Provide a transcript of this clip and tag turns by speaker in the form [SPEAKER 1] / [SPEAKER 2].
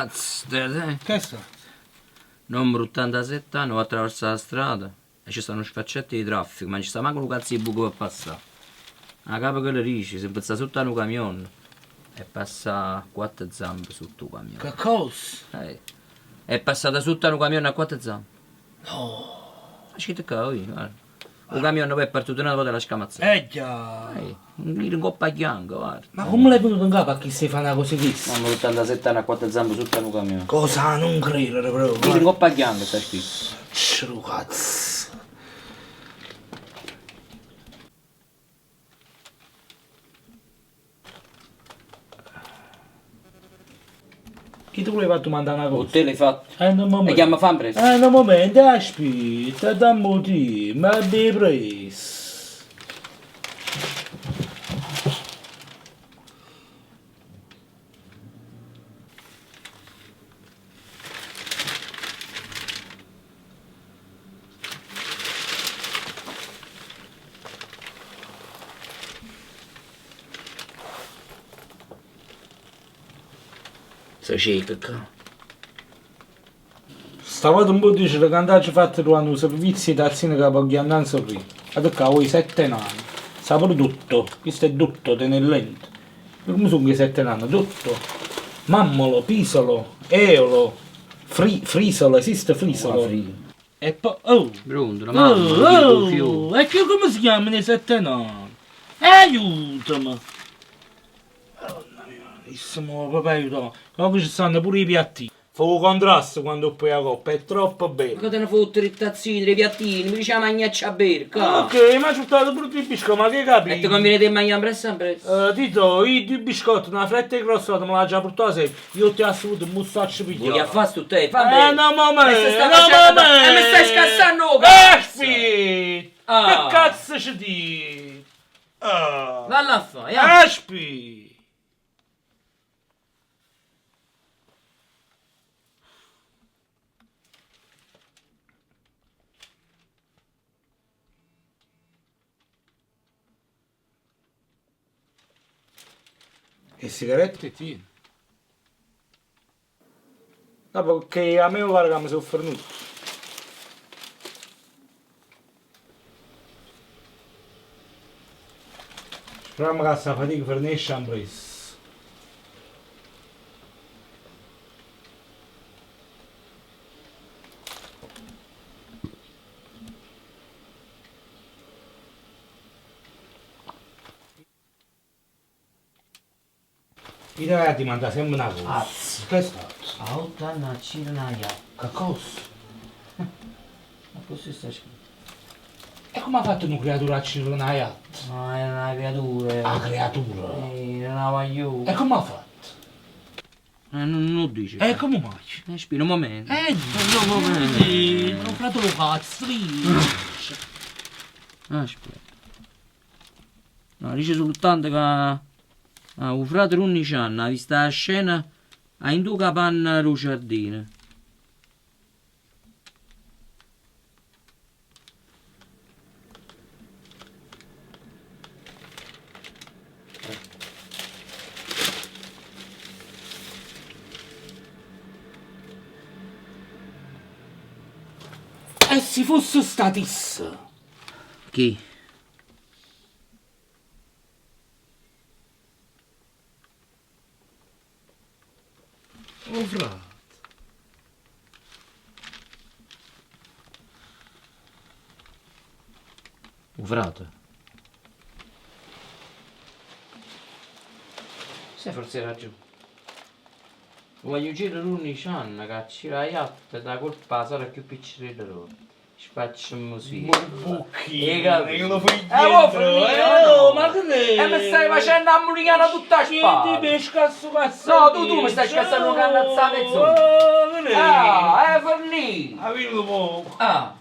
[SPEAKER 1] Azz, te te.
[SPEAKER 2] Che è stato?
[SPEAKER 1] N'ommo d'87 anni va attraversà 'a strada e ce sta nu sfaccetto 'e traffico, ma nun ce sta manco nu cazzo 'e buco pe passà. 'A capa che le dice, se 'mpizzà sotto a nu camion e passà a quatte zampe sotto 'o camion.
[SPEAKER 2] Che cosa?
[SPEAKER 1] Eh. È passata sotto a nu camion a quatte zampe.
[SPEAKER 2] No!
[SPEAKER 1] Ha scritto ccà, oì, guarda. O camion poi è partuto n'ata vota e l'ha scamazzato.
[SPEAKER 2] Eh già!
[SPEAKER 1] Eh, un giro 'ncoppa a ghianca, guarda.
[SPEAKER 2] Ma comm l'è venuto 'ncapa a chisto 'e fa na cosa 'e chesta?
[SPEAKER 1] N'ommo d'87 anni a quatte zampe sotto a nu camion.
[SPEAKER 2] Cosa 'a nun credere proprio.
[SPEAKER 1] Giro 'ncoppa a ghianca sta scritto.
[SPEAKER 2] Cc' 'o cazzo. Chi te vuleva addumandà na cosa?
[SPEAKER 1] 'O te l'hai fatto?
[SPEAKER 2] Nu momento.
[SPEAKER 1] E chiamma fa ampressa.
[SPEAKER 2] Nu momento, aspetta, damme 'o tiempo, abbi pressa.
[SPEAKER 1] Sta cieca ccà.
[SPEAKER 2] Stavota nun può dicere ca nt'aggio fatto truvà nu servizio 'e tazzine ca pò gghì annanze 'o rre. Ate ccà, oi sette nane. Sapore dotto, chisto è dotto, tene 'e llente. E comme songo 'e sette nane? Dotto, mammolo, pisolo, eolo, fri, frisolo, esiste frisolo? E po', oh!
[SPEAKER 1] Pronto, la mamma,
[SPEAKER 2] oh, oh, e che come si chiamano 'e sette nane? Aiutami! Madonna mia, isso mo proprio aiutò. Comunque ci stanno pure i piattini. Fa 'o contrasto quando 'o poi 'a coppa, è troppo bello.
[SPEAKER 1] Ma che te ne fotte d' 'e tazzine, d' 'e piattini, mi dice 'a magnà e c' 'a bere, ccà.
[SPEAKER 2] Ok, ma portato pure due biscotti, ma che capito?
[SPEAKER 1] E ti conviene di mangià ampresso ampresso.
[SPEAKER 2] Uh, Tito, io due biscotti, una fretta 'e croissant me l'aggia purtà sempre. Io ti assoluto mo saccio piglià.
[SPEAKER 1] Voglio fà stu tè, fa
[SPEAKER 2] Eh, no momento,
[SPEAKER 1] E se sta
[SPEAKER 2] no
[SPEAKER 1] facendo-
[SPEAKER 2] momento.
[SPEAKER 1] E mi stai scassando 'o cazzo!
[SPEAKER 2] Aspetta!
[SPEAKER 1] Ah.
[SPEAKER 2] Che cazzo ci dici? Ah.
[SPEAKER 1] Valla a fa, ja.
[SPEAKER 2] Aspetta! E sigarette tieni? No, perché a me mi pare che mi sono fernute. Speriamo che sta fatica fernisce ampressa. Io te l'aggia addimandà sempe na cosa.
[SPEAKER 1] Azz.
[SPEAKER 2] Che è stato?
[SPEAKER 1] A otto anni accire na jatta.
[SPEAKER 2] Che cosa?
[SPEAKER 1] Accussì sta scritto.
[SPEAKER 2] E comme ha fatto nu criaturo a accidere na jatta?
[SPEAKER 1] Ma era na creatura.
[SPEAKER 2] 'A creatura?
[SPEAKER 1] Era na guagliona.
[SPEAKER 2] E comme ha fatto?
[SPEAKER 1] Nun 'o dice.
[SPEAKER 2] E comme mai?
[SPEAKER 1] Aspetta nu momento.
[SPEAKER 2] Eh,
[SPEAKER 1] Nu momento.
[SPEAKER 2] 'O frate d' 'o cazzo, dice.
[SPEAKER 1] Aspetta. No, dice sultanto ca 'o frate d'unnici anni ha visto 'a scena 'a 'int' 'o capanno d' 'o ciardino.
[SPEAKER 2] E si fosse stato isso?
[SPEAKER 1] Chi?
[SPEAKER 2] O frate.
[SPEAKER 1] O frate. Sai forse hai ragione. 'O guagliunciello d'unnici anni ca accire 'a jatta e dà 'a colpa 'a sora cchiù piccerella loro. Sfaccimmosì.
[SPEAKER 2] Bucchino,
[SPEAKER 1] 'E capito?
[SPEAKER 2] lo fai
[SPEAKER 1] Eh, vuò
[SPEAKER 2] dietro,
[SPEAKER 1] finire
[SPEAKER 2] eh,
[SPEAKER 1] o no?
[SPEAKER 2] ma che ne?
[SPEAKER 1] E mi stai facendo 'a mulignana tutta a
[SPEAKER 2] Chi
[SPEAKER 1] spalla.
[SPEAKER 2] ti pesca sto cazzo?
[SPEAKER 1] No, tu, tu mi stai scassando 'o cannazzo 'a mezz'ora.
[SPEAKER 2] Oh, che ne?
[SPEAKER 1] Ah, è fernito.
[SPEAKER 2] Avilo poco.
[SPEAKER 1] Ah.